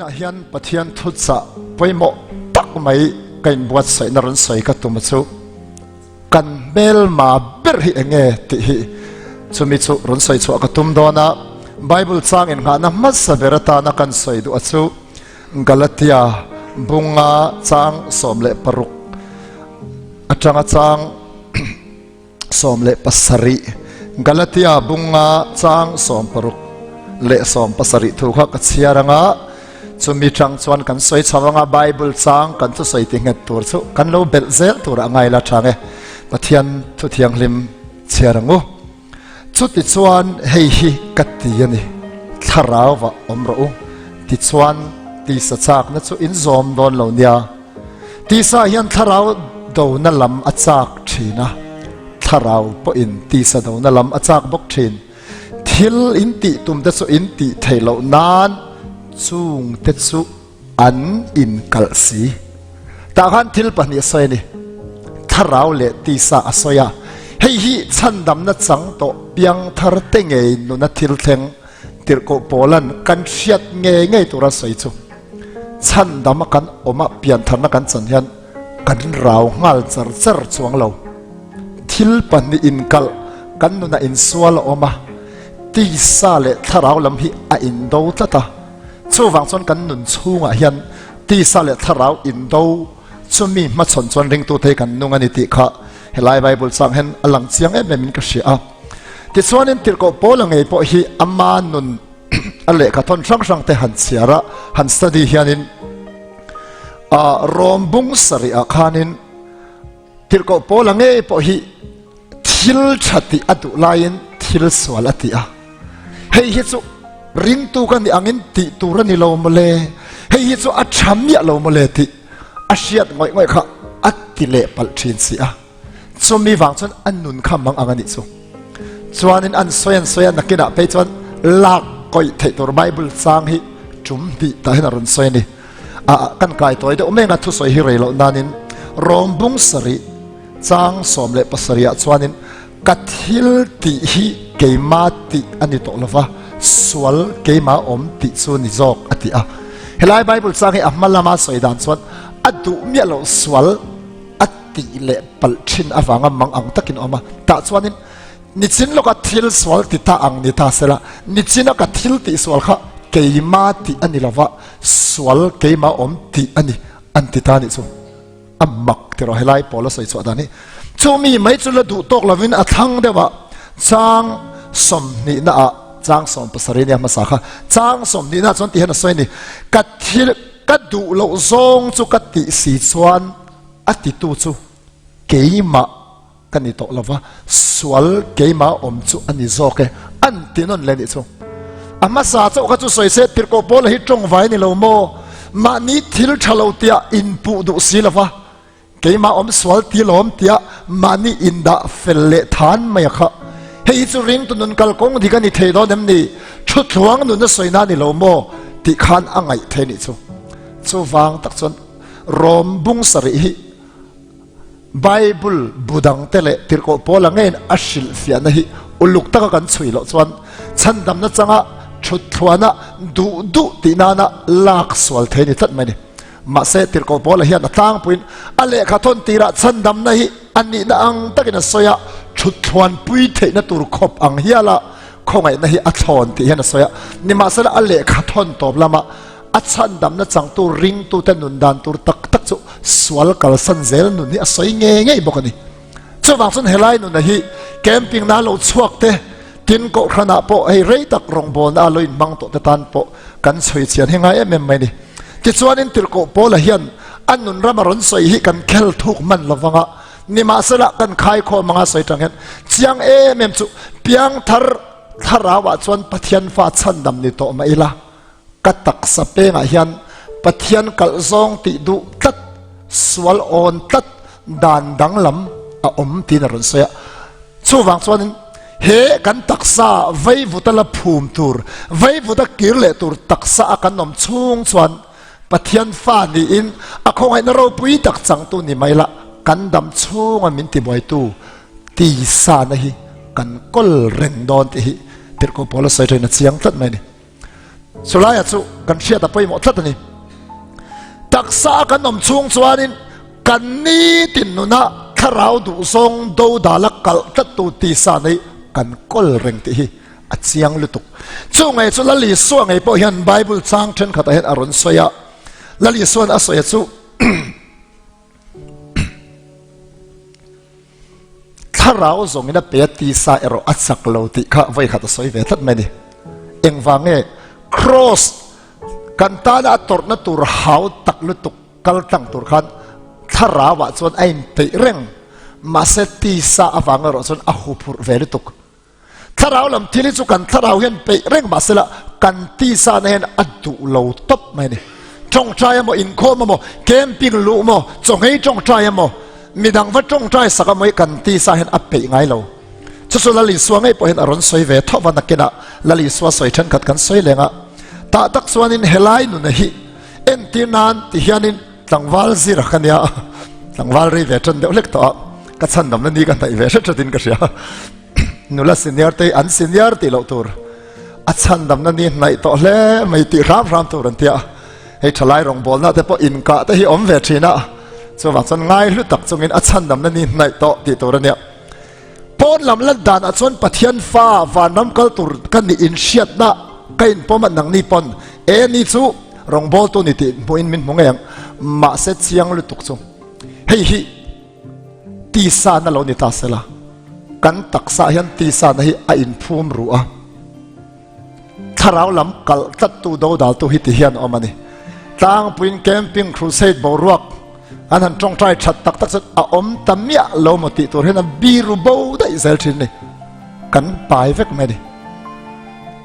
Vawiinah hian Pathian thuchah pawimawh tak mai ka inbuatsaihna rawn sawi ka tum a chu kan hmelma ber hi eng nge tih hi chumi chu rawn sawi chhuah ka tum dawn a. Bible chang inngahna hmasa ber atana kan sawi duh a chu Galatia bunga chang 16 atanga chang 17 Galatia bunga chang 16 leh 17 thu kha ka chhiar anga chumi tang chuan kan sawi chho anga Bible chang kan thu sawi ti nghet tur chu kan lo belh zel tur a ngai la tang e. Pathian thu thianghlim chhiar angu. Chuti chuan hei hi ka ti a ni, Thlarauva awm rawh u, tichuan tisa chakna chu in zawm dawn lo nia. Tisa hian thlarau dona lam a chak thin a, thlarau pawhin tisa dona lam a chak bawk thin. Thil in tih tum te chu in tih theih loh nan chung te chu an inkalh si. Tah khan thil pahnih a sawi a ni, thlarau leh tisa a sawi a. Hei hi chhandamna chang tawh piangthar te ngei nuna thil thleng tirhkoh Paula'n kan hriat ngei ngei tura sawi chu. Chhandama kan awm a, piantharna kan chan hian kan rau nghal char char chuang lo. Thil pahnih inkalh kan nunah insual a awm a, tisa leh thlarau lam hi a indo tlat a. Chuvang chuan kan nun chhungah hian tisa leh thlarau indo chumi hmachhawn chuan ringtute hi kan nung a ni tih kha helai Bible chang hian a lang chiang em em in ka hria a. Tichuanin Tirhkoh Paula ngei pawh hi ama nun a lehkha thawn hrang hrang te han chhiar a, han study hianin a Rom bung sarih ah khanin Tirhkoh Paula ngei pawh hi thil tha tih a duh laiin thil sual a ti a. Hei hi chu ringtu ka nih angin tih tur a ni lo mawle, hei hi chu a tha miah lo mawle tih a hriat ngawih ngawih kha a ti leh palh thin si a. Chumi vang chuan a nun kha mang ang a nih chu. Chuanin an sawi an sawi a, nakinah phei chuan lak kawih theih tur Bible chang hi tum hnih tah hian a rawn sawi a ni. A kan kai tawi deuh mek a, thusawi hi rei loh nanin Rom bung sarih chang 17 ah chuanin ka thil tih hi keima tih a ni tawh lova, sual keima awm tih chu ni zawk a ti a. Helai Bible chang hi a hma lama sawi dan chuan a duh miah loh sual a tih leh palh thin avanga mang ang takin a awm a. Tah chuanin nichin lawka thil sual ti ta ang ni ta sela, nichina ka thil tih sual kha keima tih a ni lova, sual keima awm tih a ni an ti ta nih chu. A mak ti rawh helai pawl a sawi chhuah dan hi. Chumi mai chu la duh tawk lovin a thlang deuh a, chang sawmhnihna ah chang 17 nia hmasa kha chang sawmhnihna ah chuan ti hian a sawi a ni, ka thil ka duh loh zawng chu ka tih si chuan a titu chu keimah ka ni tawh lova, sual keimah awm chu a ni zawk e an ti nawn leh nih chu. A hmasa chauh kha chu sawi se tirhkoh Paula hi tawngvai ni lo maw? Mahni thil tha lo tia inpuh duh si lova, keimah awm sual ti lawm tia mahni indah fel leh than mai a kha. Hei hi chu ringtu nun kalkawng dik a ni thei dawn em ni? Thuthluang nun a sawi na ni lo maw? Tih khan a ngaih thei nih chu. Chuvang tak chuan Rom bung sarih hi Bible bu dangte leh Tirhkoh Paula ngeiin a hrilhfiahna hi uluk taka kan chhui loh chuan chhandamna changa thutthuana duh duh tih nana lak sual thei a ni tlat mai a ni. Mahse, Tirhkoh Paula hian a tlangpuiin a lehkha thawn tirah chhandamna hi a nihna ang takin a sawi a, thutthuanpui theihna tur khawp ang hiala khawngaihna hi a thlawn tih hian a sawi a. Nimahsela, a lehkha thawn tawp lama A chhandamna changtu ringtute nun dan tur tak tak chu sual kalsan zel nun hi a sawi ngei ngei bawk a ni. Chuvang chuan helai nuna hi camping na lo chhuak te, tin kohhranah pawh hei rei tak rawngbawlna a lo inhmang tawh te tan pawh kan chhui chian hi ngai em em mai a ni. Tichuanin Tirhkoh Paula hian a nun rama rawn sawi hi kan khel thuk hman lo vang a, nimahsela kan khaikhawm anga sawi tang hian chiang em em chu piangthar thlarauah chuan Pathian fa chhandam ni tawh mah ila, Ka taksa pengah hian Pathian kalh zawng tih duh tlat, sual awn tlat dan danglam a awm tiin a rawn sawi a. Chuvang chuanin he kan taksa veivuta la phum tur, veivuta kir leh tur taksa a kan awm chhung chuan Pathian fa niin a khawngaihna ropui tak changtu ni mai la, kan dam chhunga min tibuaitu tisa-na hi kan kawl reng dawn tih hi Tirhkoh Paula sawi thain a chiang tlat mai a ni. Chulaia chu kan hriat a pawimawh tlat a ni. Taksa a kan awm chhung chuanin kan nitin nuna thlarau duhzawng dodala kalh tlattu tisa nei kan kawl reng tih hi a chiang lutuk. Chu ngei chu Lal Isua ngei pawh hian Bible chang thenkhatah hian a rawn sawi a. Lal Isua'n a sawi a chu Thlarau zawngin a pe a tisa erawh a chak lo tih kha vawi khat a sawi ve tlat mai a ni. Engvang nge Cross kan tana a tawrhna tur hau tak lutuk kal tlang tur khan thlarauah chuan a inpeih reng mahse tisa avang erawh chuan a huphurh ve lutuk. Thlarau lam thil hi chu kan thlarau hian peih reng mah sela kan tisa na hian a duh lo tawp mai a ni. Tawngtai emaw, inkhawm emaw, camping luh emaw, chawngei tawngtai emaw, midang va tawngtai sak emaw hi kan tisa hian a peih ngai lo. Chu chu Lal Isua ngei pawh hian a rawn sawi ve tho va, nakinah Lal Isua sawi thenkhat kan sawi leng a. Tah tak chuanin helai nuna hi entir nan ti hianin tlangval zir a ka nia, tlangval rei ve tan deuh hlek tawh a, ka chhandamna ni ka hnaih ve hret hretin ka hria. Nula senior te an senior tih loh tur a chhandamna ni hnaih tawh hle mai tih hram hram tur an tia. Hei thalai rawngbawlna te pawh inkah te hi awm ve thin a, chuvang chuan ngai hlu tak chungin a chhandamna ni hnaih tawh tih tur a nia. Pawn lam lan danah chuan Pathian fa vanram kal tur ka nih inhriatna ka inpawm a, nangni pawn e ni chu rawngbawltu ni tih hmuhin min hmu ngei ang, mahse chiang lutuk chu hei hi tisa na lo ni ta sela, kan taksa hian tisa na hi a inphum ru a, thlarau lam kalh tlattu dodaltu hi ti hian a awm a ni. Tlangpuiin camping crusade boruak an han tawngtai that tak tak chuan a awm ta miah lo maw tih tur hian a biru bo daih zel thin a ni. Kan pai vek mai a ni.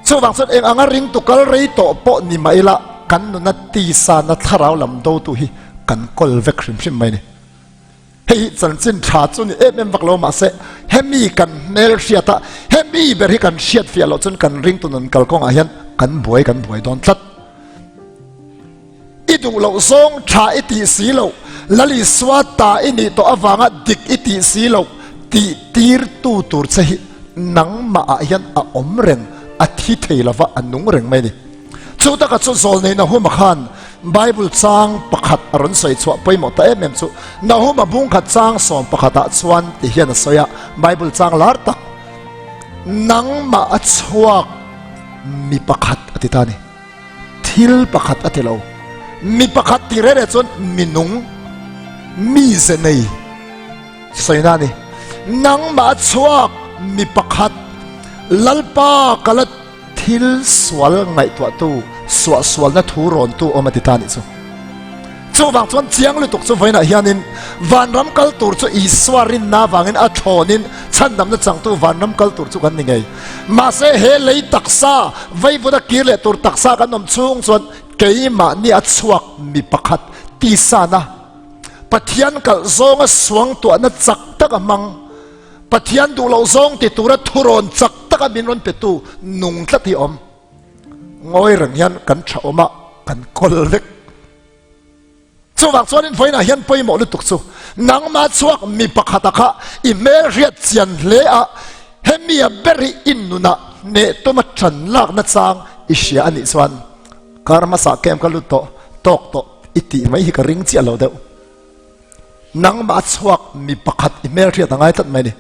Chuvang chuan eng anga ringtu kal rei tawh pawh ni mah ila kan nuna tisa na thlarau lam dotu hi kan kawl vek hrim hrim mai a ni. Hei hi chanchin tha chu ni em em vak lo mahse hemi kan hmel hriat a, hemi ber hi kan hriat fiah loh chuan kan ringtu nun kalkawngah hian kan buai kan buai dawn tlat. I duh loh zawng tha i tih si loh, Lal Isua ta i nih tawh avanga dik i tih si loh tih tirtu tur che hi nangmah ah hian a awm reng, a thi thei lova a nung reng mai a ni. Chu taka chu zawlnei Nahuma khan Bible chang pakhat a rawn sawi chhuah pawimawh ta em em chu Nahuma bungkhat chang sawm pakhatah chuan ti hian a sawi a, Bible chang lar tak, Nangmah a chhuak mi pakhat a ti ta a ni. Thil pakhat a ti lo. Mi pakhat ti reh reh chuan mi nung, mi ze nei sawina a ni. Nangmah a chhuak mi pakhat Lalpa ka la Thil sual ngaihtuahtu, suahsualna thu rawntu awm a ti ta nih chu. Chuvang chuan chiang lutuk chu vawiinah hianin vanram kal tur chu Isua rinna avangin a thlawnin chhandamna changtu vanram kal tur chu kan ni ngei. Mahse he lei taksa, veivuta kir leh tur taksa kan awm chhung chuan keimahni a chhuak mi pakhat tisana Pathian kalh zawnga suangtuahna chak tak a hmang. Pathian duh loh zawng ti tura thurawn chak taka min rawn petu nung tlat hi awm. Ngawi reng hian kan tha awm a, kan kawl vek. Chuvang chuanin vawiinah hian pawimawh lutuk chu nangmah chhuak mi pakhata kha i hmel hriat chian hle a, hemi a ber hi i nunah hneh tuma tan lakna chang i hria a nih chuan kar hmasa camp ka lut tawh, tawk tawh i tih mai hi ka ring chiah lo deuh. Nangmah a chhuak mi pakhat i hmelhriat a ngai tlat mai a ni.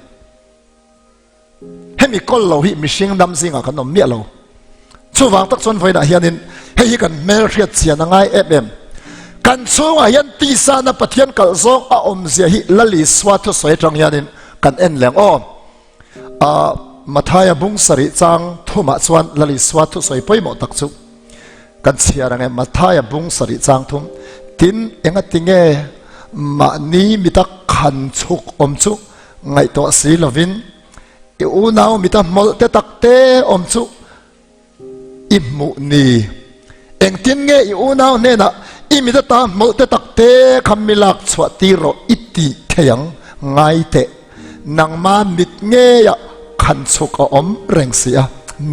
Hemi kawl lo hi mihring dam zingah kan awm miah lo. Chuvang tak chuan vawiinah hianin hei hi kan hmelhriat chian a ngai em em. Kan chhungah hian tisana Pathian kalh zawng a awmzia hi Lal Isua thusawi atang hianin kan en leng aw. Ah, Mathaia bung sarih chang thumah chuan Lal Isua thusawi pawimawh tak chu kan chhiar ang e. Mathaia bung sarih chang thum, Tin, enga tinge mahni mita khan chhuk awm chu ngaihtuah si lovin i unau mita hmawlh te tak te awm chu I hmuh ni. Engtin nge i unau hnenah i mit ata hmawlh te tak te kha mi lak chhuah tir rawh i tih thei ang? Ngai teh, nangma mit ngeiah khan chhuk a awm reng si a,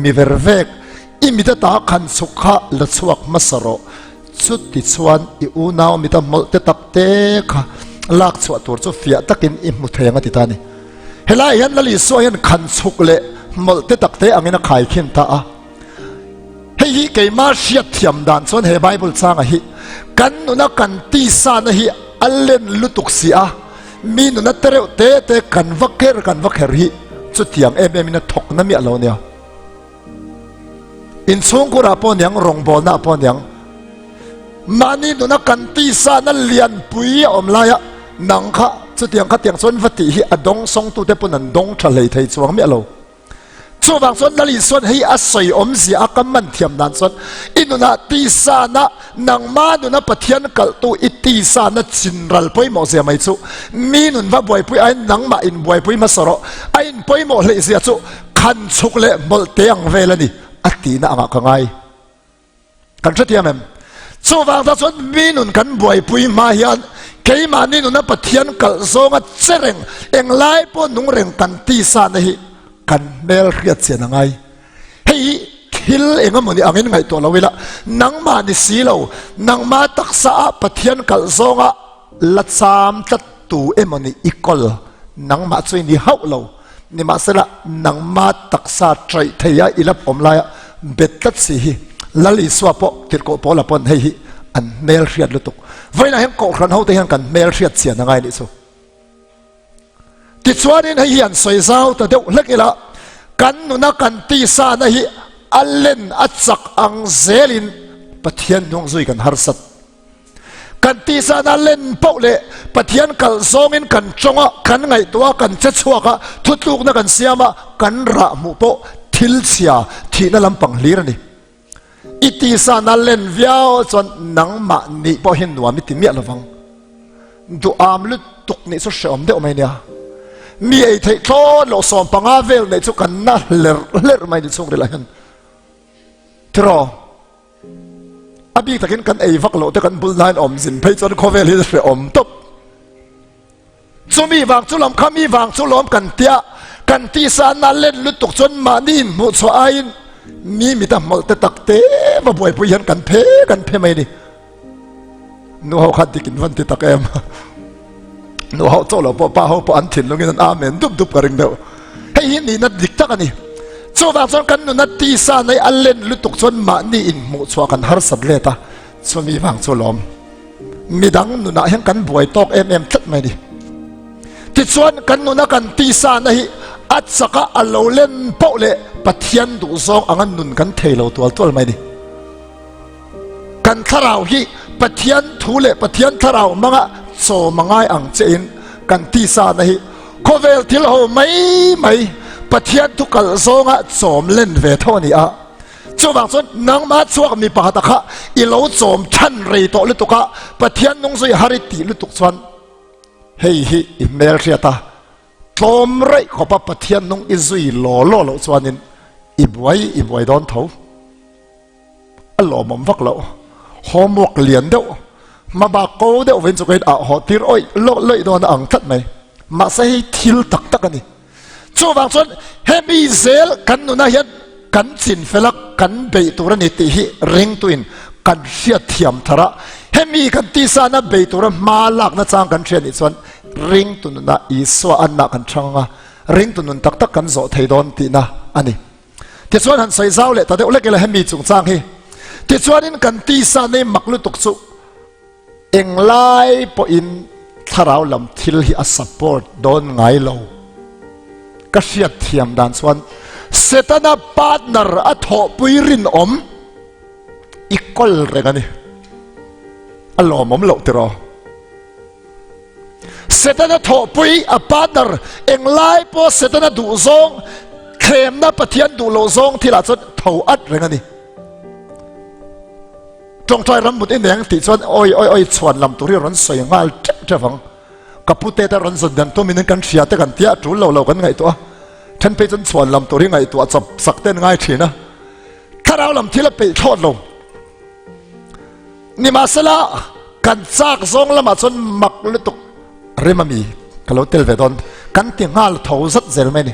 mi ver vek i mit ata khan chhuk kha la chhuak hmasa rawh. Chuti chuan i unau mita hmawlh te tak te kha lak chhuah tur chu fiah takin i hmu thei ang a ti ta a ni. Helaiah hian Lal Isua hian khan chhuk leh hmawlh te tak te angin a khaikhin ta a. Hei hi keima hriat thiam dan chuan he Bible changa hi kan nuna kan tisa na hi a len lutuk si a, mi nuna tereuh te te kan va ker kan va kher hi chutiang em em in a thawk na miah lo nia. Inchhungkurah pawh niang, rawngbawlnaah pawh niang, mahni nuna kan tisa na lianpui a awm laia nang kha chutiang khatiang chuan va tih hi a dawngsawngtute pawn an dawng tha hlei thei chuang miah lo. Chuvang chuan Lal Isuan hei a sawi awmzia a ka man thiam dan chuan i nunah tisana nangma nuna Pathian kalhtu i tisana chinral pawimawh zia mai chu mi nun va buaipui aiin nangmah in buaipui hmasa rawh a in pawimawh hleih zia chu khan chhuk leh mawlh te ang vel a ni a tihna angah ka ngai. Kan hrethiam em? Chuvang ta chuan mi nun kan buaipui hma hian keimahni nuna Pathian kalh zawnga che reng, englai pawh nung reng kan tisa na hi kan hmel hriat chian a ngai. Hei hi thil eng emaw ni angin ngaihtuah lo ila, nangmah ni si lo, nangmah taksa ah Pathian kalh zawnga la cham tlat tu emaw ni i kawl, nangmah chu i ni hauh lo. Nimahsela, nangmah taksa chaih thei a i lap awm laia bet tlat si hi Lal Isua pawh Tirhkoh Paula pawn hei hi an hmel hriat lutuk. Vawiinah hian Kohhran hote hian kan hmel hriat chian a ngai nih chu. Tichuanin hei hi an sawi zau ta deuh hlek ila, kan nuna kan tisana hi a len a chak ang zelin Pathian hnung zui kan harsat. Kan tihsana len poh leh Pathian kalh zawngin kan tawng a, kan ngaihtuah a, kan che chhuak a, thutlukna kan siam a, kan rah hmuh pawh thil chhia thihna lampang hlir a ni. I tihsana len viau chuan nangmah nih pawh hi nuam i ti miah lovang. Duham lutuk nih chu hrehawm deuh mai nia. Mi ei theih thlawt loh 15 vel neih chu kan na hlerh hlerh mai ni chhungril ah hian. Tiraw? A bik takin kan ei vak loh te kan bul hnain awm zin phei chuan khawvel hi hrehawm tawp. Chumi vang chu lawm kha mi vang chu lawm kan tia kan tisa na len lutuk chuan mahni in hmuh chhuah aiin mi mita hmawlh te tak te va buaipui hian kan phe kan phe mai ni. Nu ho kha dik in van ti tak em. Nu ho chaw lo pawh pa ho pawh an thinlungin an amen dup dup ka ring deuh. Hei hi nihna dik tak a ni. Chuvang chuan kan nuna tisa nei a len lutuk chuan mahni inhmuh chhuah kan harsat let a, chumi vang chu lawm. Midang nunah hian kan buai tawk em em tlat mai ni. Tichuan kan nuna kan tisa na hi a chaka a lo len poh leh Pathian duhzawng anga nun kan thei lo tual tual mai ni. Kan thlarau hi Pathian thu leh Pathian thlarau hmanga chawm a ngai ang che in kan tisa na hi khawvel thil ho mai mai Pathian thu kalh zawnga chawm len ve tho a ni a. Chuvang chuan nangmah chhuak mi pakhat a kha i lo chawm than rei tawh lutuk a, Pathian nung zui har i tih lutuk chuan hei hi i hmelhriat a, tlawm raih khawpa Pathian nung i zui law law loh chuanin i buai i buai dawn tho. A lawmawm vak loh. Homework lian deuh, hmabak ko deuh vin chu ka in ah haw tir awih lawh lawih dawn a ang tlat mai. Mahse hei thil tak tak a ni. Chuvang chuan hemi zel kan nunah hian kan chin fel a, kan beih tur a ni tih hi ringtuin kan hriat thiam thar a. Hemi kan tisana bei tura hma lakna chang kan hria nih chuan ringtu nunah Isua anna kan chang ang a, ringtu nun tak tak kan zawh thei dawn tihna a ni. Tichuan han sawi zau leh ta deuh lek ila hemi chungchang hi. Tichuanin kan tisa nei mak lutuk chu englai pawhin thlarau lam thil hi a support dawn ngai lo. Ka hriat thiam dan chuan Setana partner a thawhpui rinawm i kawl reng a ni. A lawmawm loh tiraw? Setana thawhpui a partner englai pawh Setana duh zawng thlemna Pathian duh loh zawng thilah chuan tho at reng a ni. Tawngtai ram mut i neng tih chuan oi oi oi chhuan lam tur hi rawn sawi nghal teuh teuh ang. Ka pute te rawn zawn dan tumin kan hria te kan tia tul lo lo kan ngaihtuah a. Then phei chuan chhuan lam tur hi ngaihtuah chawp sak te an ngai thin a. Thlarau lam thil a peih thlawt lo. Nimahsela, kan chak zawng lamah chuan mak lutuk rem a mi ka lo tel ve dawn kan ti nghal tho zat zel mai a ni.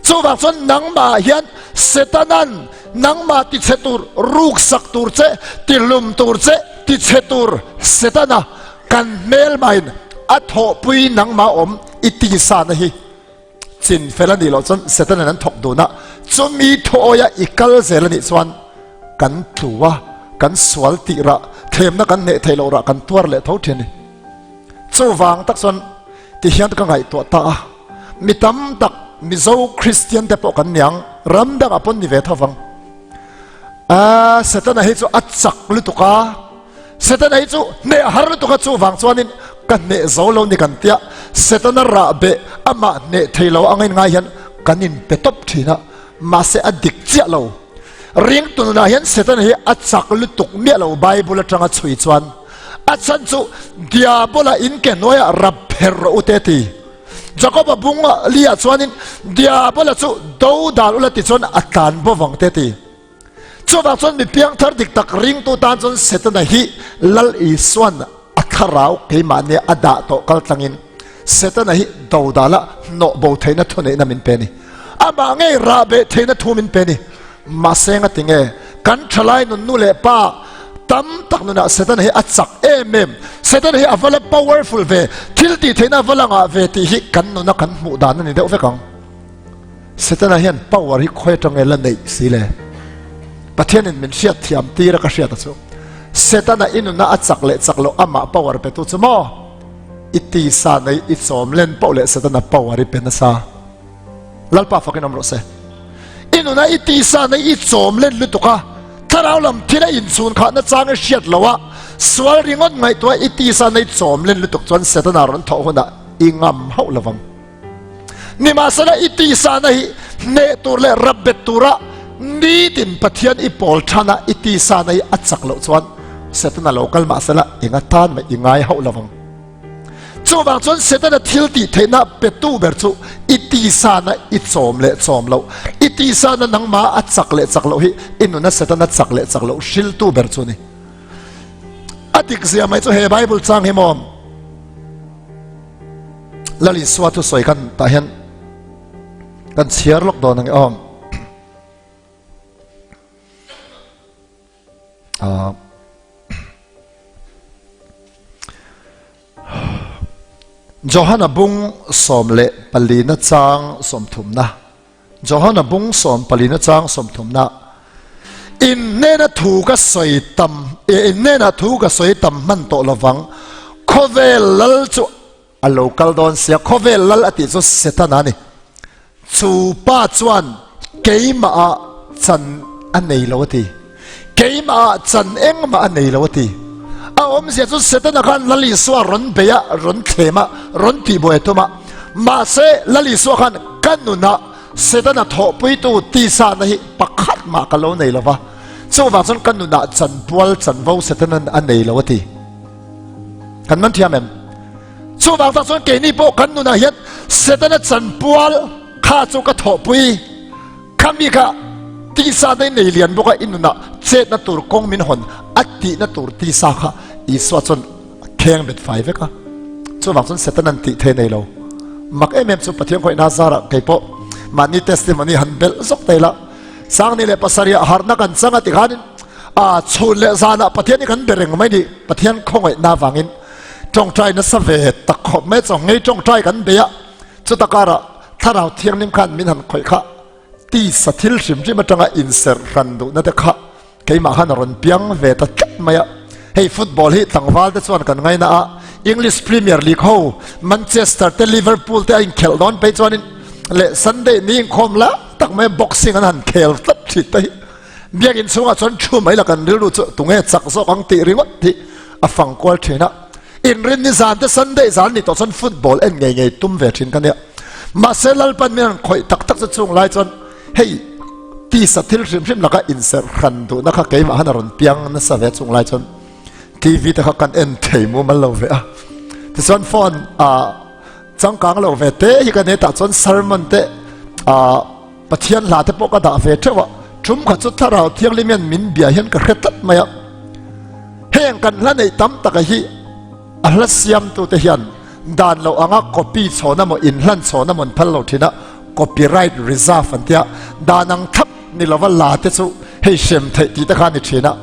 Chuvang chuan nangmah hian Setanan nangmah tichhe tur, ruksak tur che, tihlum tur che, tichhe tur Setana kan hmelmahin a thawhpui nangmah awm i tisana hi chin fel a nih loh chuan Setanan an thawk dun a, chumi thuawia i kal zel a nih chuan. Kan tlu a, kan sual tih rah, thlemna kan hneh theih loh rah kan tuar leh tho thin a ni. Chuvang tak chuan ti hian ka ngaihtuah ta a, mi tam tak Mizo Kristian te pawh kan niang, ram dangah pawn ni ve tho vang. Aa, Setana hi chu a chak lutuk a, Setana hi chu hneh har lutuk a, chuvang chuanin ka hneh zo lo ni kan tia, Setana rah beh amah hneh thei lo angin ngai hian kan inpe tawp thin a, mahse a dik chiah lo. Ringtu nunah hian Setana hi a chak lutuk miah lo Bible atanga chhui chuan. A chhan chu Diabola in ke hnuaiah rap pher rawh u te ti. Jakoba bung liah chuanin Diabola chu do dan ula ti chuan a tlan bo vang te ti. Chuvang chuan mi piangthar dik tak ringtu tan chuan Setana hi Lal Isuan a thlarau keimahnia a dah tawh kal tlangin Setana hi do dala hnawh bo theihna thuneihna min pe a ni. Amah ngei rah beh theihna thu min pe a ni. Mahse nga tinge kan thalai nun nu leh pa tam tak nunah Setana hi a chak em em. Setana hi a va la powerful ve, thil tih theihna a va la ngah ve tih hi kan nuna kan hmuh dan a ni deuh vek ang. Setana hian power hi khawi atang nge la neih si le? Pathianin min hriat thiam tir a ka hriat a chu. Setana i nuna a chak leh chak loh amah power pe tu chu maw? I tisa nei i chawm len poh leh Setana power i pe nasa. Lalpa fakin awm rawh se. I nuna i tisa nei i chawm len lutuk a, thlarau lam thil a inchhun khahna chang i hriat loh a, sual ringawt ngaihtuah i tisa nei chawm len lutuk chuan Setana rawn thawh hunah i ngam hauh lovang. Nimahsela i tisana hi hneh tur leh rap bet tura nitin Pathian i pawl than a, i tisana hi a chak loh chuan Setana lo kal mahsela eng atan mah i ngai hauh lovang. Chuvang chuan Setana thil tih theihna petu ber chu i tisana i chawm leh chawm loh, i tisana nangmah a chak leh chak loh hi i nuna Setana chak leh chak loh hriltu ber chu a ni. A dik zia mai chu he Bible chang hi maw? Lal Isua thu sawi kan tah hian kan chhiar lawk dawn ang e aw. Johana bung 14 na chang 30 na. Johana bung 14 na chang 30 na. In hnena thu ka sawi tam in hnena thu ka sawi tam hman tawh lovang khawvel lal chu A lo kal dawn sia, khawvel lal a tih chu Setana a ni. Chu pa chuan keimah ah chan a nei lo a ti. Keimah ah chan engmah a nei lo a ti. A awmzia chu Setana khan Lal Isua rawn bei a, rawn thlem a, rawn tihbuai a tum a. Mahse Lal Isua khan ka nunah Setana thawhpuitu tisana hi pakhat mah ka lo nei lo va, chuvang chuan ka nunah chanpual chanvo Setana'n a nei lo a ti. Kan man thiam em? Chuvang tak chuan keini pawh kan nunah hian Setana chanpual kha chu ka thawhpui. Khami kha tisa nei nei lian bawk a i nunah chetna tur kawng min hawn a tihna tur tisa kha Isua chuan kheng bet fai vek a. Chuvang chuan Setanan tih thei nei lo. Mak em em chu Pathian khawihna zarah kei pawh mahni testimony han belh zawk thei la. Sangni leh pasarih ah harhna kan chang a ti khanin a chhun leh zanah Pathian hi kan be reng mai ni. Pathian khawngaihna avangin tawngtai nasa ve tak khawp mai chaw ngei tawngtai kan bei a, chuta karah thlarau thianghlim khan min han khawih kha tisa thil hrim hrim atanga inserh hran duhna te kha keimah khan a rawn piang ve ta tlat mai a. Hei football hi tlangval te chuan kan ngaina a, English Premier League ho Manchester te Liverpool te a inkhelh dawn phei chuanin leh Sunday ni inkhawm la tak mai boxing an han khel tlat thin te hi Biakinn chhungah chuan thu mai la kan rilru chu tunge chak zawk ang tih ringawt hi a fang kual thin a. Inrinni zan te Sunday zan ni tawh chuan football en ngei ngei tum ve thin ka nia. Mahse Lalpan min han khawih tak tak chu chung lai chuan hei tisa thil hrim hrim laka inserh hran duhna kha keimah han a rawn piang nasa ve chung lai chuan TV te kha kan en thei mumal lo ve a. Tichuan phone a changkang lo ve te hi ka nei tah chuan sermon te a Pathian hla te pawh ka dah ve teuh a, tum khat chu Thlarau Thianghlim hian min bia hian ka hre tlat mai a. Heng kan hla neih tam taka hi a hla siamtute hian dan loh anga copy chhawn emaw inhlan chhawn emaw an phal lo thin a, copyright reserve an tia, dan ang thlap ni lova la te chu hei hrem theih tih te kha a ni thin a.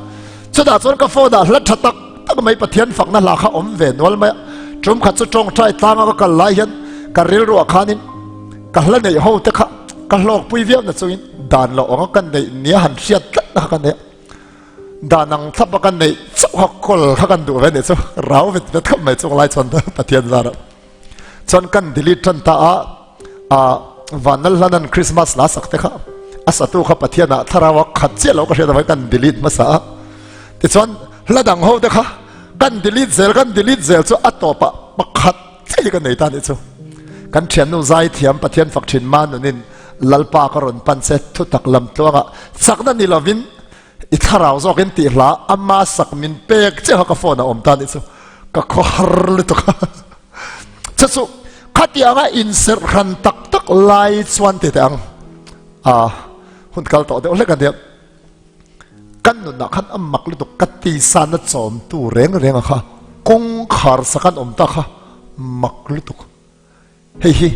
Chutah chuan ka phone ah hla tha tak tak mai Pathian fakna hla kha awm ve nual mai a, tum khat chu tawngtai tlanga ka kal lai hian ka rilruah khanin Ka hla neih ho te kha ka hlawkpui viau na chungin dan loh anga ka neih nia han hriat tlat na kha ka nei a. Dan ang thlap a kan neih chauh kha kawl kha kan duh ve nih chu rau vet vet khawp mai chung lai chuan Pathian zarah chuan kan delete tan ta a a vanal hlanan Christmas la sak te kha a satu kha Pathian ah thlarau a khat chiah lo ka hriat avangin kan delete hmasa a tichuan hla dang ho te kha kan delete zel kan delete zel chu a tawpah pakhat chiah hi ka nei ta nih chu kan thiannu zai thiam Pathian fak thin ma nunin Lalpa ka rawn pan che thutak lam tluangah chakna ni lovin I thlarau zawkin tih hla ama sak min pek chiah kha ka phone a awm ta nih chu ka khaw har lutuk a. Chu chu khatianga inserh hran tak tak lai chuan ti teh ang a hun kal tawh deuh hlek a nia. Kan nunah khan a mak lutuk ka tisana chawmtu reng reng a kha kawngkhar sak an awm ta kha mak lutuk. Hei hi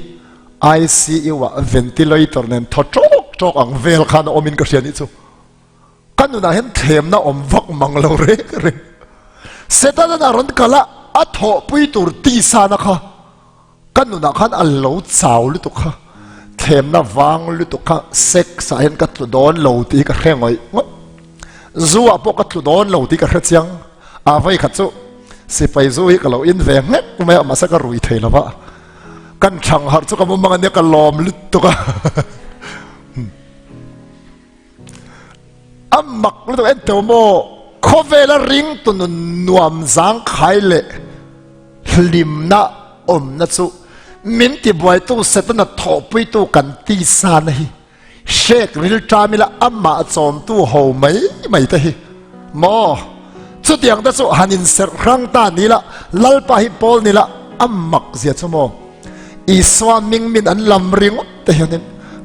ICU ah ventilator nen thaw tawk tawk ang vel khan a awmin ka hria nih chu. Ka nunah hian thlemna awm vak mang lo reng reng. Setanan a rawn kal a, a thawhpui tur tisana kha ka nunah khan a lo chau lutuk kha. Thlemna vang lutuk kha sex ah hian ka tlu dawn lo tih hi ka hre ngawih ngawih. Zu ah pawh ka tlu dawn lo tih ka hre chiang. A vei khat chu sipai zu hi ka lo in ve nghek mai a, mahse ka rui thei lo va. Kan thang harh chu ka mumang ania ka lawm lutuk a. A mak lutuk en teu maw khawvela ring tu nun nuam zang khai leh hlimna awmna chu min tibuaitu Setana thawhpuitu kan tisa na hi Hrek rilṭam ila amah chawmtu ho mai mai te hi maw? Chutiang te chu han inserh hrang ta ni la, Lalpa hi pawl ni la, a mak zia chu maw? Isua hming min an lam ringawt te hianin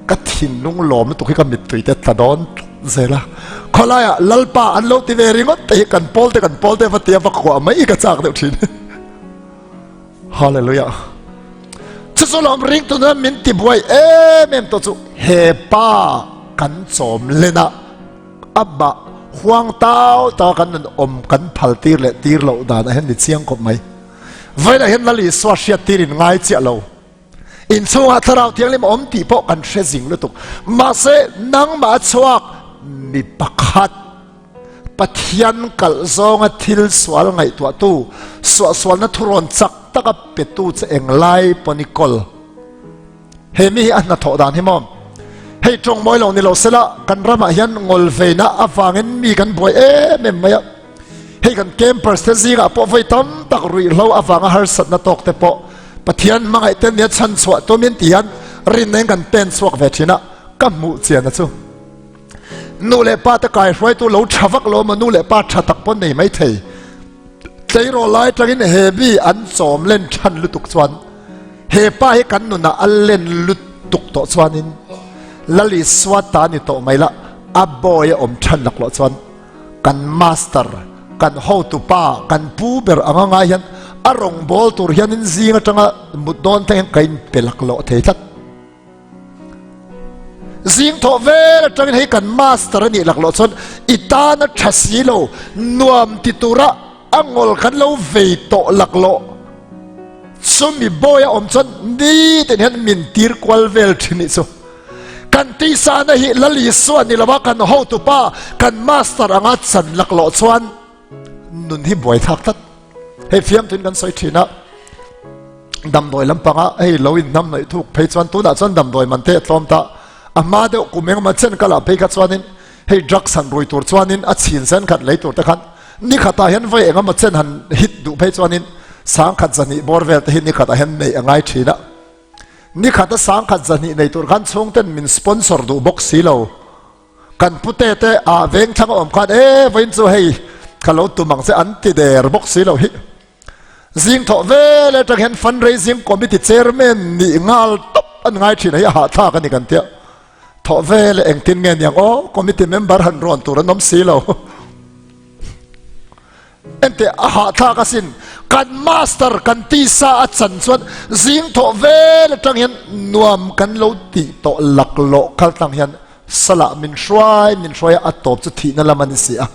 ka thinlung lawm lutuk hi ka mittui te tla dawn tlat zel a. Khawlaiah Lalpa an lo ti ve ringawt te hi kan pawl te kan pawl te va tia va khuah mai ka chak deuh thin. Hallelujah. Chu chu lawm ring tu na min ti buai em em to chu he pa kan chawm lena aba huang tau ta kan nun om kan phal tir le tir lo dan a hen ni chiang khawp mai. Vawilah hian Lal Isua hriat tir in ngai chiah lo. In chungah thlarau thianghlim awm tih pawh kan hre zing lutuk. Mahse nangmah chhuak mi pakhat Pathian kalh zawnga thil sual ngaihtuahtu, suahsualna thurawn chak taka petu che englai pawn i kawl. He mi hi a hnathawh dan hi maw? Hei tawng mawi lo ni lo sela, kan ramah hian ngawlveina avangin mi kan buai em em mai a. Hei kan campers te zingah pawh vawi tam tak ruihhlo avanga harsatna tawk te pawh Pathian hmangaih te nia chhanchhuah tumin ti hian rinna in kan pen chhuak ve thin a, ka hmuh chian a chu. Nu leh pa te kai hruaitu lo tha vak lo maw nu leh pa tha tak pawn nei mai thei. Tleirawl lai atangin he mi an chawm len than lutuk chuan he pa hi kan nunah a len lutuk tawh chuanin Lal Isua ta ni tawh mai la a bawi a awm than laklawh chuan kan master kan hotu pa kan pu ber anga ngai hian a rawngbawl tur hianin zing atanga mut dawn thleng hian ka inpe laklawh thei tlat. Zing thawh vel atangin hei kan master a nih laklawh chuan i tana tha si lo nuam ti tura a ngawl kan lo vei tawh laklawh chumi bawi a awm chuan nitin hian min tir kual vel thin nih chu. Kan tisana hi Lal Isua ni lova kan hotupa kan master anga chan laklawh chuan nun hi buai thlak tlat. Hei fiamthuin kan sawi thin a, damdawi lampanga hei lo in hnam hnaih thuk phei chuan tunah chuan damdawi man te a tlawm ta. A hma deuh kum engemaw chen kal ah phei kha chuanin hei drugs han rui tur chuanin a chhin sen khat lei tur te khan ni khatah hian vawi engemaw chen han hit duh phei chuanin sangkhat zahnih bawr vel te hi ni khatah hian neih a ngai thin a. Ni khata sangkhat zahnih nei tur khan chhungten min sponsor duh bawk si lo. Kan pute te ah veng thlang a awm khan e vawiin chu hei ka lo tum ang che an ti der bawk si lo hi. Zing thawh vel atang hian fundraising committee chairman nih nghal tawp an ngai thin a hi a hahthlak a ni kan tia. Thawh vel e engtin nge niang aw committee member han rawn tur an awm si lo. Enteh a hahthlak asin kan master kan tisa a chan chuan zing thawh vel atang hian nuam kan lo tih tawh laklawh kal tlang hian salah min hruai min hruai a a tawp chu thihna lam a ni si a.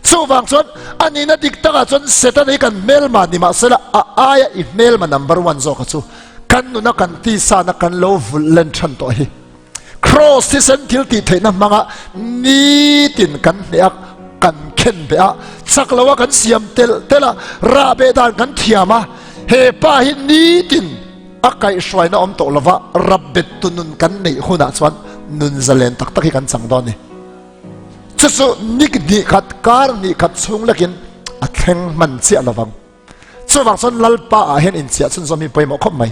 Chuvang chuan a nihna dik takah chuan Satan hi kan hmelma ni mahsela a aia i hmelma number one zawka chu kan nuna kan tisa na kan lo vulh len than tawh hi. Kraws thisen thil tih theihna hmanga nitin kan hneh a kan. khen beh a, chak lo a kan siam telh telh a, rah beh dan kan thiam a, he pa hi nitin a kaihhruaina awm tawh lova rap bet tu nun kan neih hunah chuan nun zalen tak tak hi kan chang dawn a ni. Chu chu nik hnih khat, kar hnih khat chhung lekin a thleng hman chiah lovang. Chuvang chuan Lalpa ah hian inchiah chhunzawm hi pawimawh khawp mai.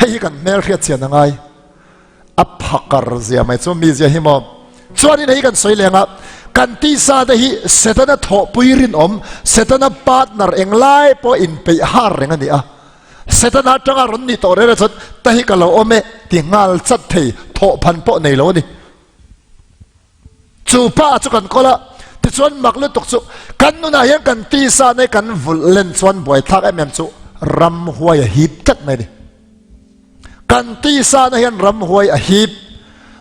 Hei hi kan hmel hriat chian a ngai. A phakar zia mai chu mi zia hi maw. Chuanin hei kan sawi leng a, kan tisa te hi Setana thawhpui rinawm, Setana partner englai pawh inpeih har reng a ni a. Setana atanga rawn nih tawh rere chuan ta hi ka lo awm e ti nghal chat thei thawhphan pawh nei lo a ni. Chu pa chu kan kawl a, tichuan mak lutuk chu kan nunah hian kan tisa nei kan vulh len chuan buaithlak em em chu ramhuai a hip tlat mai a ni. Kan tisa na hian ramhuai a hip.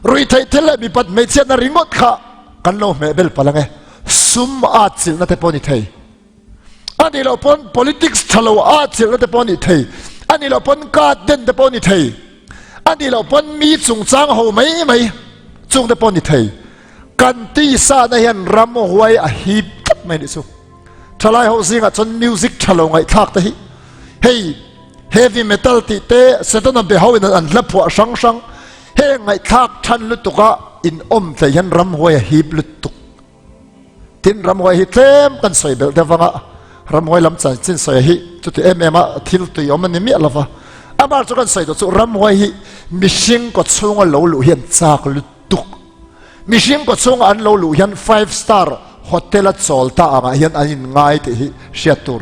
Ruihtheih thil leh mipat hmeichhiatna ringawt kha kan lo hmeh bel palh ang e. Sum a atchilhna te pawh a ni thei. A nih loh pawn politics tha lo a atchilhna te pawh a ni thei. A nih loh pawn card den te pawh a ni thei. A nih loh pawn mi chungchang ho mai mai chung te pawh a ni thei. Kan tisa na hian ramhuai a hip tlat mai a nih chu. Thalai ho zingah chuan music tha lo ngaihthlak te hi hei heavy metal tih te Setana be ho in an hla phuah hrang hrang heng ngaihthlak than lutuk a in awm thei hian ramhuai a hip lutuk. Tin ramhuai hi tlem kan sawi belh deuh vanga ramhuai lam chanchin sawi hi chuti em em a thil tui awm a ni miah lova. Amah chu kan sawi duh chu ramhuai hi mihring kaw chhunga lo luh hian chak lutuk. Mihring kaw chhunga an lo luh hian five star hotel a chawl ta angah hian an in ngai tih hi hriat tur.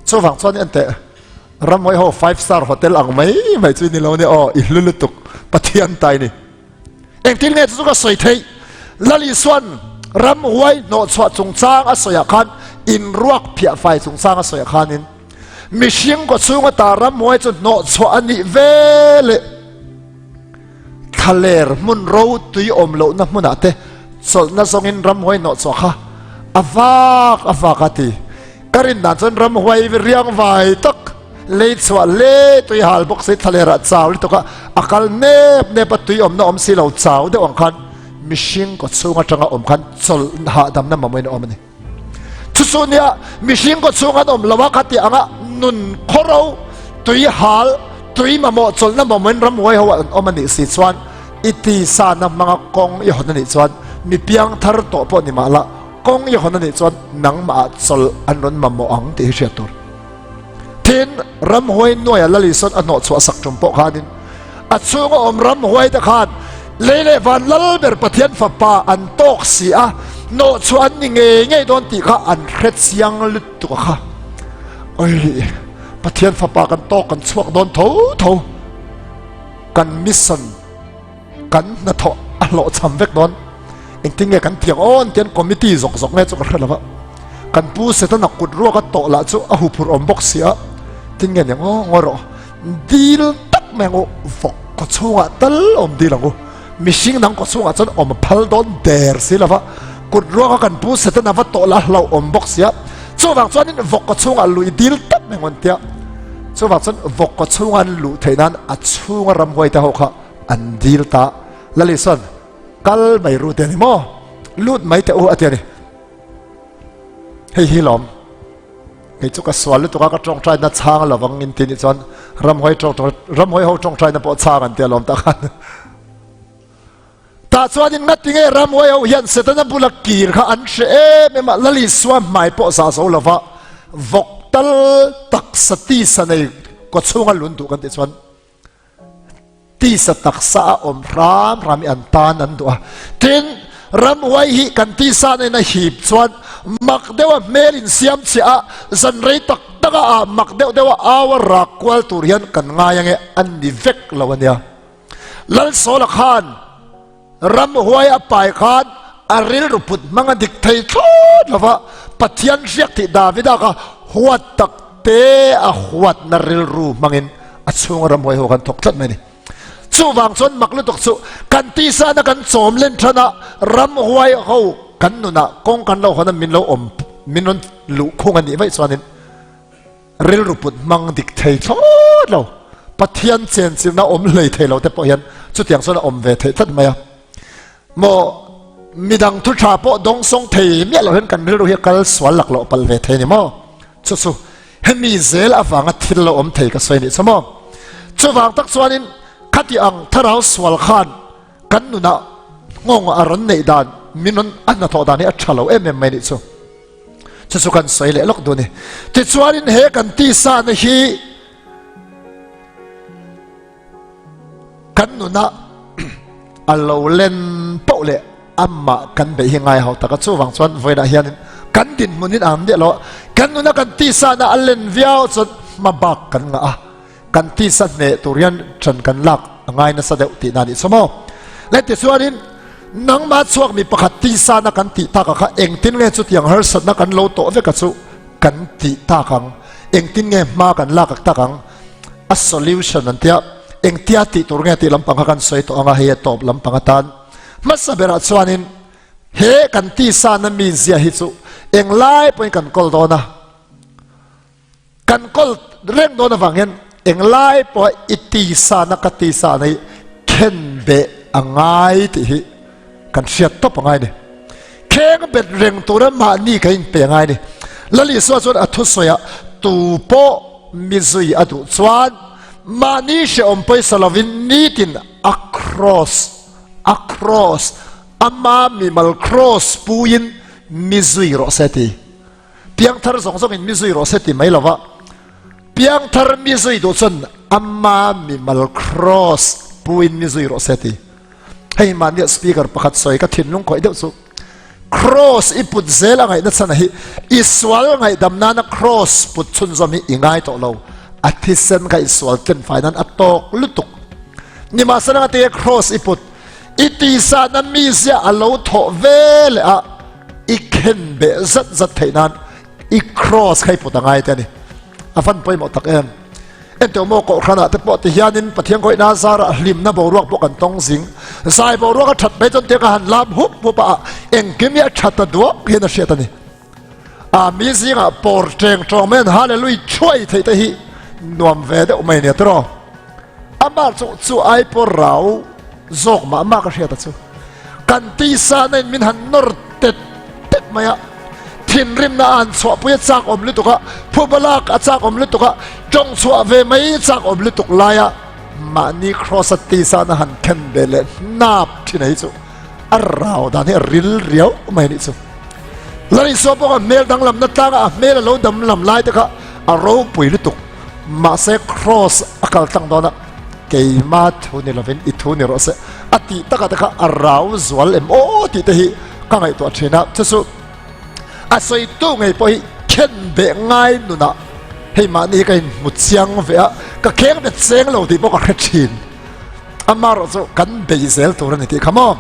Chuvang chuan enteh ramhuai ho five star hotel ang mai mai chu ni lo ni aw i hlu lutuk Pathian ta i ni. Engtin nge chu chu ka sawi theih? Lal Isuan ramhuai hnawhchhuah chungchang a sawiah khan inruak phiah fai chungchang a sawiah khanin mihring kaw chhunga ta ramhuai chu hnawhchhuah a nih ve leh thlaler hmun ro tui awm lohna hmunah te chawlhna zawngin ramhuai hnawhchhuah kha a vak a vak a ti. Ka rin dan chuan ramhuai riang vai tak lei chhuah hle tui hal bawk si thlaler ah chau lutuk a a kal nep nep a tui awmna awm si lo chau deuh ang khan mihring kaw chhung atanga awm khan chawlh hahdamna mamawhin a awm a ni. Chu chu nia mihring kaw chhung an awm lo a kha tih anga nun khawro tui hal tui mamawh chawlhna mamawhin ramhuai ho an awm a nih si chuan i tisa na hmanga kawng i hawn a nih chuan mi piang thar tawh pawh ni mah la kawng i hawn a nih chuan nangmah ah chawlh an rawn mamawh ang tih hi hriat tur. Tin, ramhuai hnuaia Lal Isuan a hnawhchhuah sak tum pawh khanin a chhunga awm ramhuai te khan lei leh van lal ber Pathian fapa an tawk si a, hnawhchhuah an ni ngei ngei dawn tih kha an hre chiang lutuk a kha. Oi, Pathian fapa kan tawk kan chhuak dawn tho tho, kan mission kan hnathawh a hlawhchham vek dawn. Engtin nge kan thiang aw an tian committee zawk zawk nge chu ka hre lo va. Kan pu Setana kut ruak a tawh lah chu a huphurh awm bawk si a, tin nge ni ngaw ngaw rawh, dil tak mai ang u, vawk kaw chhungah tal awm dil ang u, mihring dang kaw chhungah chuan awm a phal dawn der si lo va, kut ruak a kan pu Setana va tawh lah a hlauh awm bawk si a, chuvang chuanin vawk kaw chhungah lui dil tak mai ang u an tia, chuvang chuan vawk kaw chhunga an luh theih nan a chhunga ramhuai te ho kha an dil ta, Laliswan kal mai ru te a ni maw, lut mai teh u a ti a ni. Hei hi lawm kei chu ka sual lutuk a ka tawngtai na chhang lovang in ti nih chuan ramhuai tawngtai ramhuai ho tawngtai na pawh chhang an tia lawm tak khan tah chuan in ngati nge ramhuai ho hian setana bula kir kha an hre em em a lali suam hmai pawh za zo lova vawk tal taksa tisa nei kaw chhunga lun duh kan tih chuan Tisa taksa a awm hram hram i an tan an duh a. Tin, ramhuai hi kan tisa nen a hip chuan mak deuha hmel in siam chhiah a, zan rei tak tak a ah mak deuh deuha au a rak kual tur hian kan ngai ange an ni vek lo a nia. Lalsawla khan ramhuai a pai khan a rilru put hmang a dik thei thlawt lo va, Pathian hriak tih Davida kha huat tak te a huatna rilru hmangin a chhunga ramhuai ho kan thawk tlat mai a ni. Chuvang chuan mak lutuk chu kan tisana kan chawm len than a, ramhuai ho kan nunah kawng kan lo hawn a min lo awm min rawn luh khung a nih vaih chuanin rilru put hmang dik thei thlawt lo, Pathian chenchilhna awm hlei thei lo te pawh hian chutiang chuan a awm ve theih tlat mai a. Maw? Midang thu tha pawh dawng sawng thei miah lo hian kan rilru hi a kal sual laklawh palh ve thei a ni maw? Chu chu hemi zel avanga thil lo awm thei ka sawi nih chu maw? Chuvang tak chuanin khati ang thlarau sual khan kan nunah nghawng a rawn neih dan min rawn a hnathawh dan hi a tha lo em em mai nih chu. Chu chu kan sawi leh lawk duh a ni. Tichuanin he kan tisa na hi Kan nunah a lo len poh leh amah kan beih hi ngai ho tak a, chuvang chuan vawiinah hianin kan dinhmun in ang miah lo a, kan nuna kan tisana a len viau chuan hma bak kan ngah a, kan tisa hneh tur hian ṭan kan lak a ngai nasa deuh tihna a nih chu maw. Le tichuanin nangmah chhuak mi pakhat tisana kan tih takah kha engtin nge chutiang harsatna kan lo tawh vek a chu kan tih tak ang, engtin nge hma kan lak tak ang, A solution an tia, engtia tih tur nge tih lampang kha kan sawi tawh ang a, hei a tawp lampang atan hmasa berah chuanin he kan tisana mi zia hi chu englai pawhin kan kawl dawn a, kan kawl reng dawn avang hian englai pawha i tisana ka tisana hi khen beh a ngai tih hi kan hriat tawp a ngai a ni. Kheng bet reng tura mahni ka inpe a ngai a ni. Lal Isua chuan a thusawiah tu pawh mi zui a duh chuan mahni hrehawm pawisa lovin nitin a cross, a cross, ama mimal cross puiin mi zui rawh se ti. Piangthar zawng zawngin mi zui rawh se ti mai lova, piangthar mi zui duh chuan ama mimal cross puiin mi zui rawh se ti. Hei mahnia speaker pakhat sawi ka thinlung khawih deuh chu cross i put zel a ngaihna chhan hi i sual ngaihdam nana cross put chhunzawm hi i ngai tawh lo a thisen kha i sual tlen fai nan a tawk lutuk nimahsela nga te cross i put i tisa na mizia a lo thawh ve leh a i khen beh zat zat theih nan i cross kha i put a ngai te a ni a van pawimawh tak em Enteh maw kohhranah te pawh ti hianin Pathian khawihna zarah hlimna boruak pawh kan tawng zing. Zai boruak a that mai chuan tiang a han lam hup hup a, engkim hi a that ta duak hian a hriat a ni. A mi zingah pawr teng tawng mai an hallelujah thuai theih te hi nuam ve deuh mai nia tiraw. Amah chu chu ai pawh rau zawk mah mah ka hriat a chu. Kan tisa na in min han nawr tet tet mai a, thinrimna a han chhuahpui a chak awm lutuk a, phuba lak a chak awm lutuk a, tawng chhuah ve mai chak awm lutuk laia mahni cross a tisa na han khen ve leh hnap thin a hi chu a rau dan hi a ril riau mai a nih chu. Lalisua pawh kha hmel danglamna tlanga a hmel a lo damlam lai te kha a ropui lutuk. Mahse cross a kal tlang dawn a, keima thu ni lovin i thu ni rawh se a tih takah te kha a rau zual em aw tih te hi ka ngaihtuah thin a, chu chu a sawitu ngei pawh hi khen beh ngai nunah hei mahni hi ka inhmu chiang ve a, ka kheng bet cheng lo tih pawh ka hre thin. Amaherawh chu kan bei zel tur a ni tih kha maw?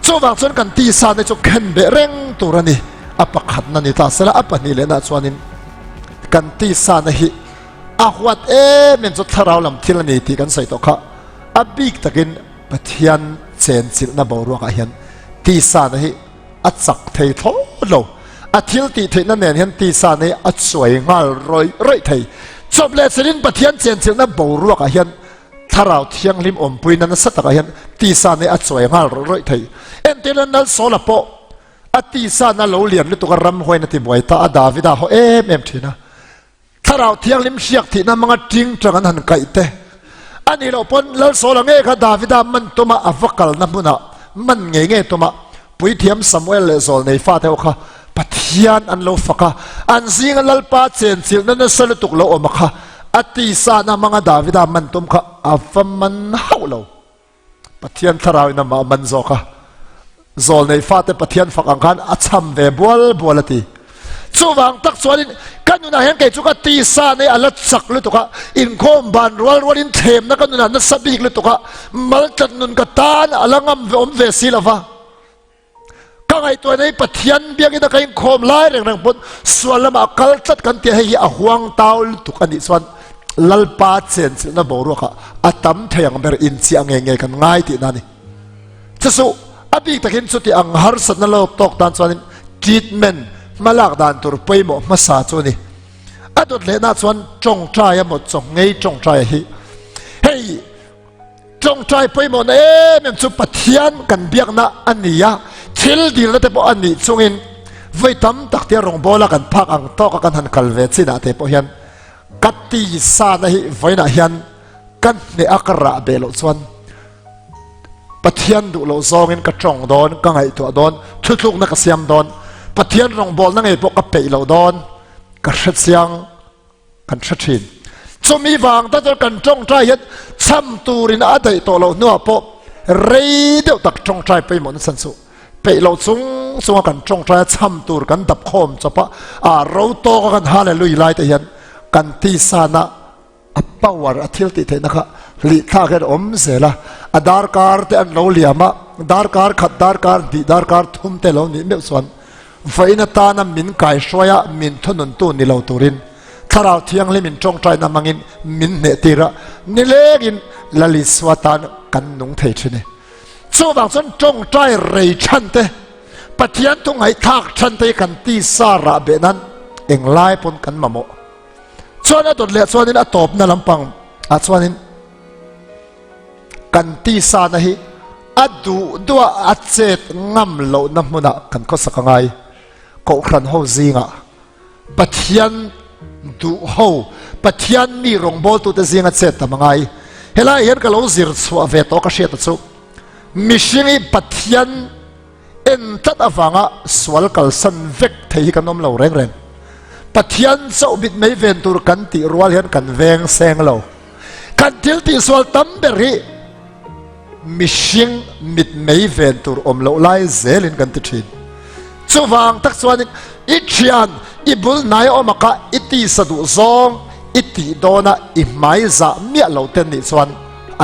Chuvang chuan kan tisa te chu khen beh reng tur a ni, a pakhatna ni ta sela a pahnih lehna chuanin Kan tisana hi a huat em em chu thlarau lam thil a ni tih kan sawi tawh kha. A bik takin Pathian chenchilhna boruakah hian tisana hi a chak thei thlawt lo. A thil tih theihna nen hian tisana hi a chuai nghal rawih rawih thei. Chawp leh chelin Pathian chenchilhna boruakah hian thlarau thianghlim awmpuina nasa takah hian tisana hi a chuai nghal rawih rawih thei. Entirna Nalsawla pawh A tisa na lo lian lutuk a ramhuain a ti buai ta a, Davida haw em em thin a. Thlarau Thianghlim hriak thihna hmanga ting tang an han kaih te. A nih loh pawn Lalsawla ngei kha Davida man tuma a va kalna hmunah man ngei ngei tuma Puithiam Samuel leh Zawlnei fate ho kha Pathian an lo fak a, an zinga Lalpa chenchilhna nasa lutuk lo awm a kha a tisa na hmanga Davida man tum kha a va man hauh lo. Pathian thlarau in amah a man zawk a, zawlnei fate Pathian fak ang khan a cham ve bual bual a ti. Chuvang tak chuanin ka nunah hian kei chu ka tisa nei a la chak lutuk a, inkhawm ban rual rualin thlemna ka nunah nasa bik lutuk a, maltlat nun ka tan a la ngam ve awm ve si lova. Ka ngaihtuah nei Pathian biakina ka inkhawm lai reng reng pawn sual lamah kal tlat kan tia hei hi a huang tau lutuk a nih chuan Lalpa chenchilhna boruakah a tam thei ang ber inchiah ngei ngei kan ngai tihna a ni. Chuchu a bik takin chuti ang harsatna lo tawk tan chuanin treatment hmalak dan tur pawimawh hmasa chu a ni. A dawt lehna chuan tawngtai emaw chaw ngei tawngtai hi hei Tawngtai pawimawhna em em chu Pathian kan biakna a ni a. Thil dilna te pawh a nih chungin vawi tam tak te rawngbawla kan phak ang tawka kan han kal ve chinah te pawh hian ka tisa na hi vawiinah hian ka hneh a ka rah beh loh chuan Pathian duh loh zawngin ka tawng dawn, ka ngaihtuah dawn, thutlukna ka siam dawn, Pathian rawngbawlna ngei pawh ka peih loh dawn, ka hre chiang kan hre thin. Chumi vang ta chuan kan tawngtai hian cham turin a daih tawh loh hnuah pawh rei deuh tak tawngtai pawimawh nasa chu peih loh chung chunga kan tawngtai a cham tur kan dap khawm chawp a, a ro tawka kan hallelujah lai te hian kan tisana a power a thil tih theihna kha hlih thlak hian a awm zel a, a darkar te an lo liam a, darkar khat darkar hnih darkar thum te lo nih meuh chuan vawiin atana min kaihruai a min thununtu ni lo turin Thlarau Thianghlim in tawngtaina hmangin min hneh tir a, nilengin Lal Isua tan kan nung thei thin e. Chuvang chuan tawngtai rei than te, Pathian thu ngaihthlak than te hi kan tisa rah beh nan englai pawn kan mamawh. Chuan a dawt leh chuanin a tawpna lampang ah chuanin kan tisa na hi a duh duh a a chet ngam lohna hmunah kan khawsak a ngai. Kohhran ho zingah Pathian duh ho, Pathian mi rawngbawltute zinga chet tam a ngai. Helai hian ka lo zir chhuah ve tawh ka hriat a chu mihring hi Pathian En tlat avanga sual kalsan vek thei hi kan awm lo reng reng. Pathian chauh mit mei ven tur kan tih rual hian kan veng seng lo. Kan thil tihsual tam ber hi mihring mit mei ven tur awm loh lai zelin kan ti thin. Chuvang tak chuanin i thian, i bul hnai awm aka i tisa duh zawng i tih dawna i hmai zah miah lo ten nih chuan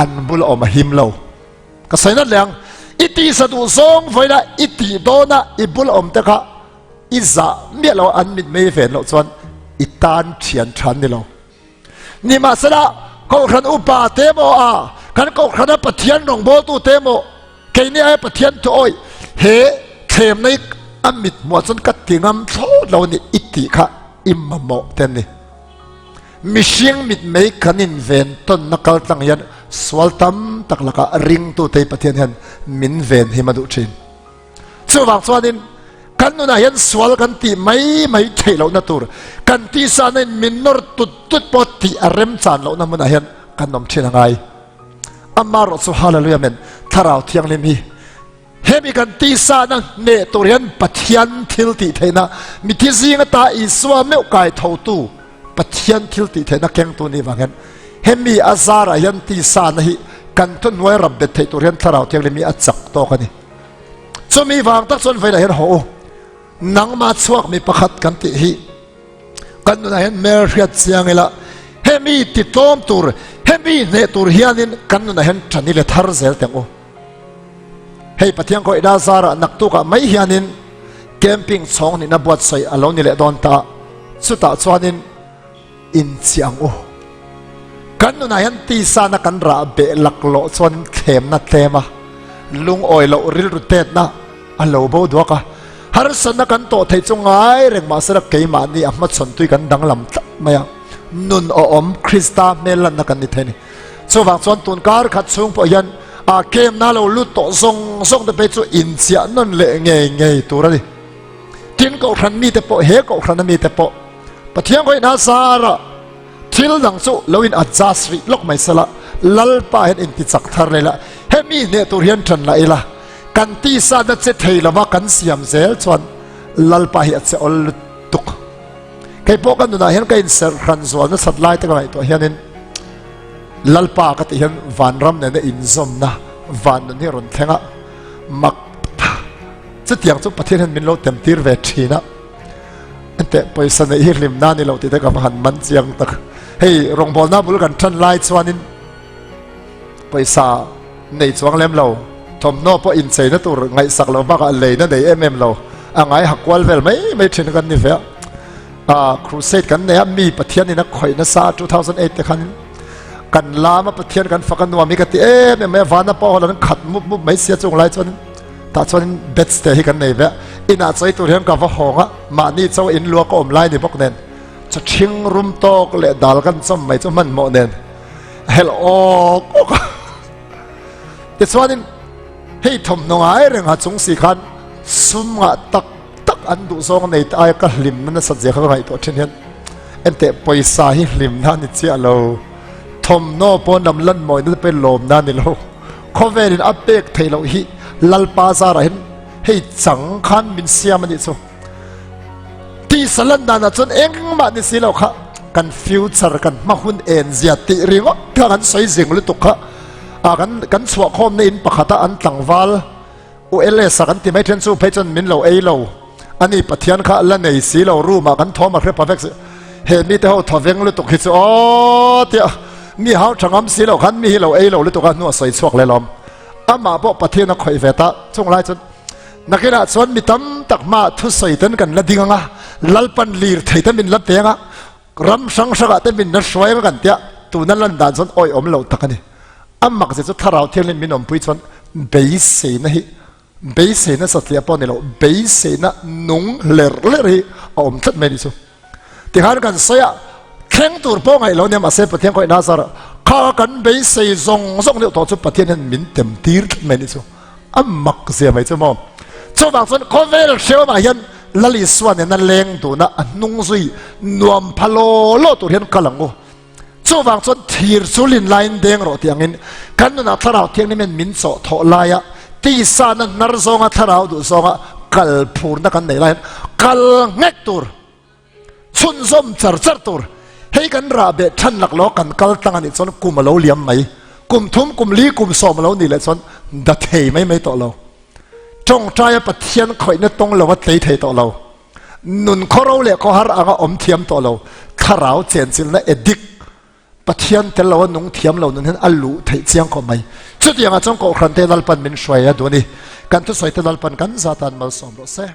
an bul awm a him lo. Ka sawi nat leh ang, i tisa duh zawng vawilah i tih dawna i bul awm te kha i zah miah lo an mit mei ven loh chuan i tan thian tha an ni lo. Nimahsela Kohhran upa te maw a kan Kohhrana Pathian rawngbawltu te maw keini aia Pathian thu awih he thlemna hi a mit hmuah chuan ka ti ngam thlawt lo a ni i tih kha i mamawh te an ni. Mihring mitmei kan inven tawnna kal tlang hian sual tam tak lakah ringtute hi Pathian hian min ven him a duh thin. Chuvang chuanin kan nunah hian sual kan tih mai mai theih lohna tur, kan tihsahna in min nawr tut tut pawh tih a remchan lohna hmunah hian kan awm thin a ngai. Amaherawhchu chu Hallelujah men Thlarau Thianghlim hi Hemi kan tisana hneh tur hian Pathian thil tih theihna, mithi zing ata Isua meuh kai thotu Pathian thil tih theihna kengtu nih vang hian hemi a zarah hian tisana hi kan thuhnuai rap bet theih tur hian Thlarau Thianghlim hi a chak tawk a ni. Chumi vang tak chuan veilah hian haw u, nangmah chhuak mi pakhat kan tih hi kan nunah hian hmel hriat chiang ila, hemi ti tlawm tur, hemi hneh tur hianin kan nunah hian ṭan i le thar zel teng u. Hei Pathian khaw ina zarah naktukah mai hianin camping chhawng nihna buatsaih a lo ni leh dawn ta. Chutah chuanin inchiah ang u. Kan nunah hian tisana kan rah beh laklawh chuanin thlemna tlem a, lungawi loh rilru tetna a lo bo duak a. Harsatna kan tawh theih chu ngai reng mahsela keimahni a hmachhawn tui kan danglam tlat mai a, nun awhawm Krista hmel lanna kan ni thei a ni. Chuvang chuan tun kar khat chhung pawh hian a game na lo lut tawh zawng zawng te phei chu inchiah nawn leh ngei ngei tur a ni. Tin kohhran mite pawh he kohhrana mite pawh Pathian khawihna zara thil dang chu lo in adjust rih lawk mai sela Lalpa hian inti chak thar leh la hemi hneh tur hian ṭan la ila kan tisa na che thei lova kan siam zel chuan Lalpa hi a che awl lutuk. Kei pawh ka nunah hian ka inserh hran zual nasat lai te ka ngaihtuah hianin Lalpa ka tih hian vanram nena inzawmna van nun hi a rawn thleng a, mak chutiang chu Pathian hian min lo tem tir ve thin a, enteh pawisa neih hi hlimna ni lo tih te ka va han man chiang tak. Hei rawngbawlna bul kan tan lai chuanin pawisa nei chuang lem lo, thawmhnaw pawh incheina tur ngaihsak loh bakah leina nei em em lo, a ngai ha kual vel mai mai thin kan ni ve a. Ah crusade kan nei a mi Pathian in a khawih nasa 2008 te khan kan lam a Pathian kan fak a nuam hi ka ti em em mai a vana pawh hawla an khat mup mup mai sia chung lai chuan tah chuan beds te hi kan nei ve a inah chawi tur hian ka va hawng a mahni chaw in lua ka awm lai ni bawk nen chaw ṭhing rum tawk leh dal kan chawm mai chu hmanhmawh nen helh awk awk a tichuanin hei thawmhnaw ngai reng ha chung si khan. Sum ngah tak tak an duh zawng nei te aia ka hlimna nasat zia kha ka ngaihtuah thin hian enteh pawisa hi hlimna a ni chiah lo, thawmhnaw pawn lam lan mawina te pawh hi lawmna a ni lo, khawvelin a pek theih loh hi Lalpa zarah hian hei chang khan min siam a nih chu. Tisa lan danah chuan engmah ni si lo kha kan future kan hma hun en zia tih ringawt kha kan sawi zing lutuk kha a kan kan chhuah khawmna in pakhata an tlangval ULS a kan ti mai then chu phei chuan min lo ei lo ani Pathian kha la nei si lo room ah kan thawm a hre pa vek si he mi te ho thawveng lutuk hi chu aw tia mi hau tha ngam si lo khan mi hi lo ei lo lutuk a hnu a sawi chhuak le lawm amah pawh Pathian a khawih ve ta chung lai chuan nakinah chuan mi tam tak hma thusawi ten kan la ding anga lalpan lir thei te min la peng a ram hrang hrangah te min la hruai anga kan tia tuna lan dan chuan awi awm lo tak ani A mak zia chu Thlarau Thianghlim min awmpui chuan beiseina hi beiseina satliah pawh a ni lo, beiseina nung hler hler hi a awm tlat mai a nih chu. Tikhan kan sawi a, thleng tur pawh ngaih lo nia mahse Pathian khawi Nazar kha kan beisei zawng zawng deuh tawh chu Pathian hian min tem tir tlat mai a nih chu. A mak zia mai chu maw. Chuvang chuan khawvel hrehawmah hian Lal Isua nena leng duna a hnung zui nuam pha law law tur hian kal ang u. Chuvang chuan thir chu lin laiin deng rawh tih angin kan nunah Thlarau Thianghlimin min chawh thawh laia tisana hnar zawnga Thlarau duh zawnga kal phurna kan neih laiin kal nghek tur, chhunzawm char char tur. Hei kan rah beh than lak lo kan kal tlang a nih chuan kum a lo liam mai, kum thum, kum li, kum sawm a lo nih leh chuan da thei mai mai tawh lo. Tawngtaia Pathian khawihna tawng lo a tlei thei tawh lo. Nun khawro leh khawhar anga awm thiam tawh lo, thlarau chenchilhna addict, Pathian tel lo a nung thiam lo nun hian a luh theih chiang khawp mai. Chutiangah chuan Kohhran te Lalpan min hruai a duh a ni. Kan thusawi te Lalpan kan zatan malsawm rawh se.